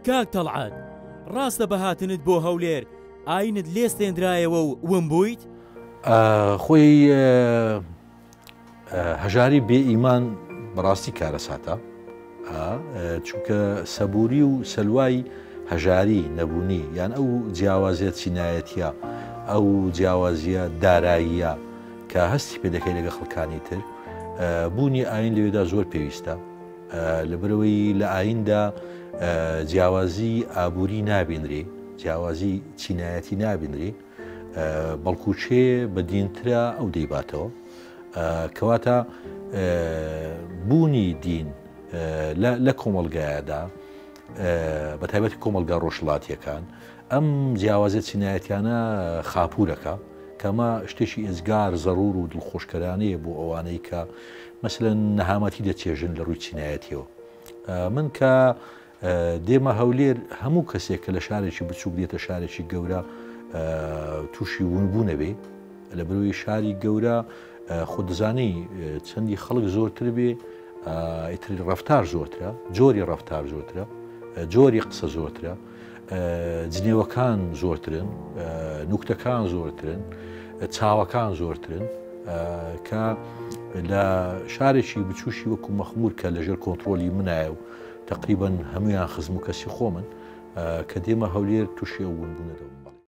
کاک تەڵعەت، ڕاستە بە هاتنت بۆ هەولێر ئاینت لێ ستێندرایەوە و ون بوویت؟ خۆی هەژاری بێ ئیمان بەڕاستی کارەساتە چونکە سەبوری و سەلوای هەژاری نەبوونی یان ئەو جیاوازیە چینایەتیە ئەو جیاوازیە داراییە کە هەستی پێ دەکەی لەگە خەڵکانی تر بوونی ئاین لەوێدا زۆر پێویستە لەبەرئەوەی لە ئاییندا جیاوازی ئابووری نابینرێ، جیاوازی چینایەتی نابینرێ، بەڵکو کێ بە دینترە ئەو دەیباتەوە. کەواتە بوونی دین لە کۆمەڵگایەدا بە تایبەتی کۆمەڵگا ڕۆژهەڵاتییەکان ئەم جیاوازیە چینایەتیانە خاپوورەکە کە ئەمە شتێکی ئێجگار زەڕوور و دڵخۆشکەرانەیە بۆ ئەوانەی کە مەسەلەن نەهامەتی دەچێژن لە ڕووی چینایەتیەوە. من کە دێمە هەولێر هەموو کەسێک کە لە شارێکی بچووک دێتە شارێکی گەورە تووشی ونبوو نەبێ لە بەرەوەی شاری گەورە خۆ دەزانی چەندی خەڵک زۆرتر بێ ئیتر ڕەفتار زۆرترە جۆری ڕەفتار زۆرترە جۆری قسە زۆرترە جنێوەکان زۆرترن، نوکتەکان زۆرترن، چاوەکان زۆرترن کە لە شارێکی بچوشی وەکو مەخمور کە لەژێر کۆنتترۆلی منایە و تقریبن هەمویان خزم و کەسی خۆمن کە دێمە هەولێر تووشی ئەو ونبوونە دەبم.